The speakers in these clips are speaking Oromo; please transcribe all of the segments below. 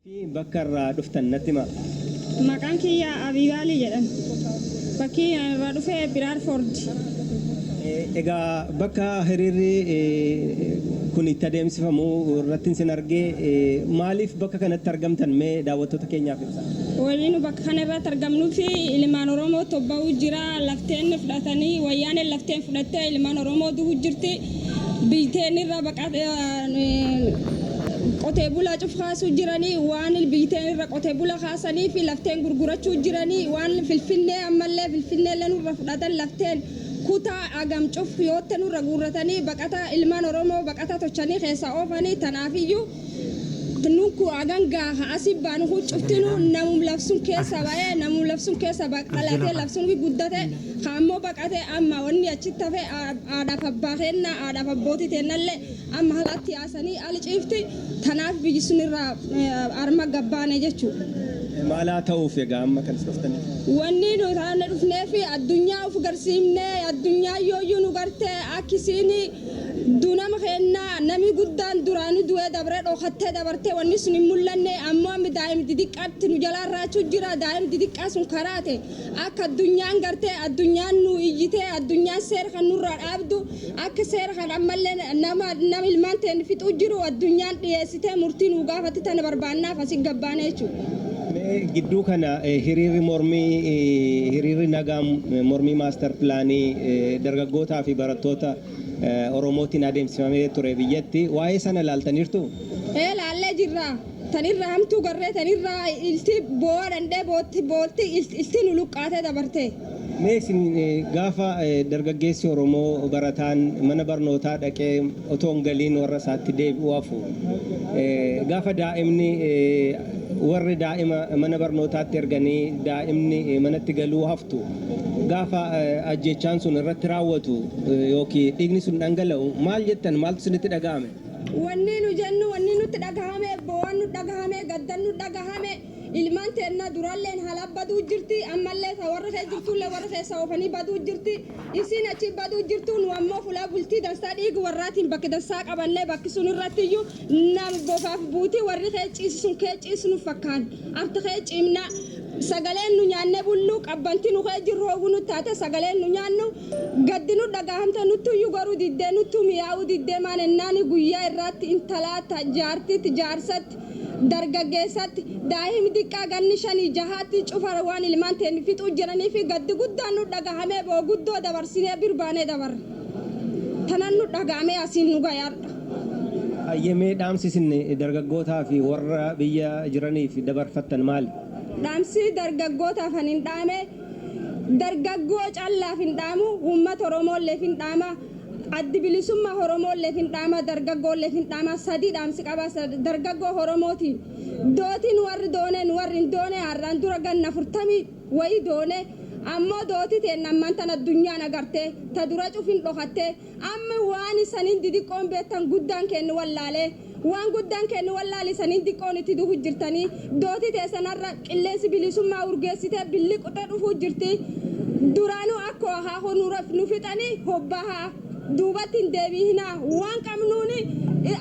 Fi bakka irraa dhuftan natti himaa. Maqaan kiyya Abiibaalii jedhama. Bakki ani irraa dhufe Biraadfoord. Egaa bakka hiriirri kun itti adeemsifamu irratti sin argee, maaliif bakka kanatti argamtan, mee daawwattoota keenyaaf ibsa? Wanni nu bakka kana irratti argamnuu fi ilmaan Oromoo tobba'uu jira. Lafteen fudhatanii, Wayyaaneen lafteen fudhattee ilmaan Oromoo du'uu jirti. Biyteen irra qotee bulaa cuf kaasuu jiranii, waan biyteen irra qotee bula kaasanii fi lafteen gurgurachuu jiranii, waan Finfinnee ammallee Finfinneellee nurra fudhatan, lafteen kutaa agam cuf yootte nurra guurratanii, baqata ilmaan Oromoo baqata tochanii keessa oofanii. Tanaafiyyuu nunku hagan gaaha asi baanu kun cuftinu namum lafsun keessa ba'ee, namum lafsun keessa dhalatee, lafsun guddate kaammoo baqate. Amma wanni achitti hafe haadhaaf abbaa keenna, haadhaaf abbootii teennallee amma alatti yaasanii ali ciifti. Tanaaf biyyi sun irraa harma gabbaane jechuudha. Maalaa ta'uuf egaa amma kan dhuftaniif? Wanni nu taane dhufnee fi addunyaa uf garsiifnee, addunyaa yooyyuu nu gartee akkisiin dunama kennaa, nami guddaan duraanu du'ee dabree dhokattee dabartee, wanni sun hin mul'anne. Ammoo amma daa'im didiqqaatti nu jalaan raachuu jira. Daa'im didiqqaa sun karaate akka addunyaan gartee, addunyaan nu iyyitee, addunyaan seera kan nurraa dhaabdu, akka seera kan ammallee nama ilmaan ta'e fixuu jiru addunyaan dhiyeessitee murtii nu gaafatti tana barbaannaaf asii gabbaane jechuudha. Mee gidduu kana hiriirri mormii, hiriirri nagaa mormii master planii dargaggootaa fi barattoota Oromootiin adeemsifamee ture biyyatti, waa'ee sana ilaaltaniirtu? Ee, laallee jirra. Tanirra hamtuu garree, tanirra ilti boo'a dhandhee bootti boolti ilti nu luqqaatee dabarte. Mee isin gaafa dargaggeessi Oromoo barataan mana barnootaa dhaqee otoo hin galiin warra isaatti deebi'uu hafu, gaafa daa'imni warri daa'ima mana barnootaatti erganii daa'imni manatti galuu haftu, gaafa ajjechaan sun irratti raawwatu yookiin dhiigni sun dhangala'u maal jettan? Maaltu isinitti dhaga'ame? Wanni nu jennu, wanni nutti dhagahame, bo'aan nu dhagahame, gaddan nu dhagahame. Ilmaan teenna duralleen haala baduu jirti, ammallee ta warra kee jirtullee warra keessa oofanii baduu jirti. Isiin achi baduu jirtu, nu ammoo fulaa bultii dansaa dhiigi warraatiin bakki dansaa qabannee, bakki sun irratti iyyuu nam bofaaf buutii warri kee ciisisun kee ciisu nu fakkaan arti kee ciimna. Sagaleen nu nyaanne bullu qabbanti nu kee jirru hooguu nu taate, sagaleen nu nyaannu gaddi nu dhagahamte nuttu iyyuu garuu diddee nuttu mi'aawuu diddee. Maan ennaani guyyaa irraatti intalaa jaartitti, jaarsatti, dargaggeessatti, daa'imni xiqqaa ganni 5 6tti cufa waan ilmaan ta'e fixuu jiranii fi gaddi guddaan nu dhagahamee, boo guddoo dabarsinee birbaanee dabarre. Tanan nu dhagahamee asiin nu gayaadha. Ayyemee, dhaamsi isin dargaggootaa fi warra biyya jiraniif dabarfattan maali? Dhaamsi dargaggootaaf kan hin dhaame, dargaggoo callaaf hin dhaamu, uummata Oromoolleef hin dhaama. Addi Bilisummaa Oromoolleef hin dhaama, dargaggoolleef hin dhaama. Sadii dhaamsi qaba dargaggoo Oromootiin. Dootiin warri doone, nu warri hin doone har'aan dura ganna 40 wayii doone. Ammoo dootii ta'e ammaan tan addunyaan agartee ta dura cufin dhokattee, amma waan isaniin didiqqoon beektan guddaan kennu wallaalee, waan guddaan kennu wallaale isaniin diqqoon itti dhufu jirtanii. Dootii ta'e sanarra qilleensi bilisummaa urgeessitee billi quxee dhufuu jirti. Duraanuu akka akaakuu nu fixanii hobbahaa duubatti hin deebi'inaa. Waan qabnuuni,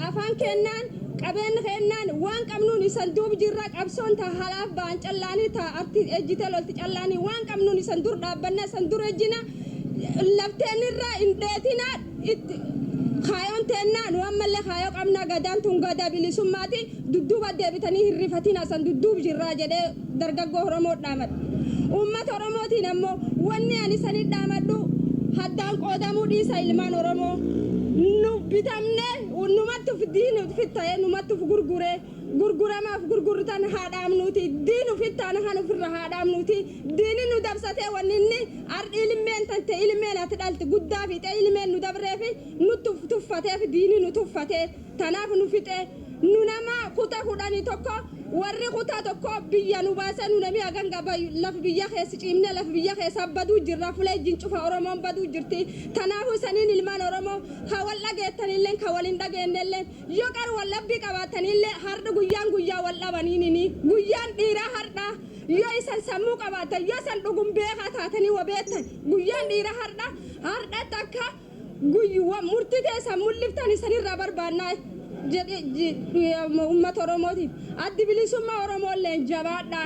afaan kennaan, qabeenya kennaan, waan qabnuun isan duub jirra. Qabsoon ta halaaf ba'an callaanii, ta arti ejjite lolti callaanii, waan qabnuun isan dur dhaabbanna, isan dur ejjina. Lafteen irra hin dheetina. Itti kaayoon teennaa nu ammallee kaayoo qabna. Gadaan tun gadaa bilisummaati. Dudduuba deebitanii hin rifatina, san dudduub jirraa jedhee dargaggoo Oromoo dhaamadha. Uummata Oromootiin ammoo wanni ani sanii dhaamadhu, haddaan qoodamuu dhiisa. Ilmaan Oromoo nu bitamne, numatti uf diin ufit ta'ee, numatti uf gurguree, gurguramaaf gurgurtan haa dhaabnuuti. Diin ufittaan han ofirra haa dhaabnuuti. Diini nu dabsatee, wanni inni ardhi ilmeen tante, ilmeen ati dhalte guddaa fiixee ilmeen nu dabreefi nu tuffateef, diini nu tuffatee tanaaf nu fixee. Nu nama kuta 11, warri kutaa tokko biyya nu baasee, nu nami hagan gaba laf biyya keessa ciimne, laf biyya keessa baduu jirra. Fuula ijjiin cufa Oromoon baduu jirti. Kanaafuu isaniin ilmaan Oromoo ka wal dhageettanillee, ka wal hin dhageennellee, yoo qar wal dhabbii qabaatanillee, har'a guyyaan guyyaa wal dhabaniinini, guyyaan dhiiraa har'a. Yoo isan sammuu qabaatan, yoo isan dhugum beekaa taatanii wa beektan, guyyaan dhiiraa har'a. Har'atti akka guyyuwa murtii teessan mul'iftan isanirraa barbaannaa. Jedhe uummata Oromootiif, Addi Bilisummaa Oromoolleen jabaadha.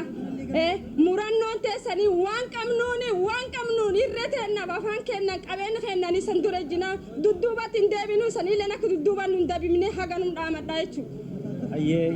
Murannoon teessanii waan qabnuun irree teennaaf, afaan keennan, qabeenya keennan isan dura jina, dudduubatti hin deebinu. Isaniilleen akka dudduuban nu hin deebifne haganum dhaamadha jechuudha. Ayyee.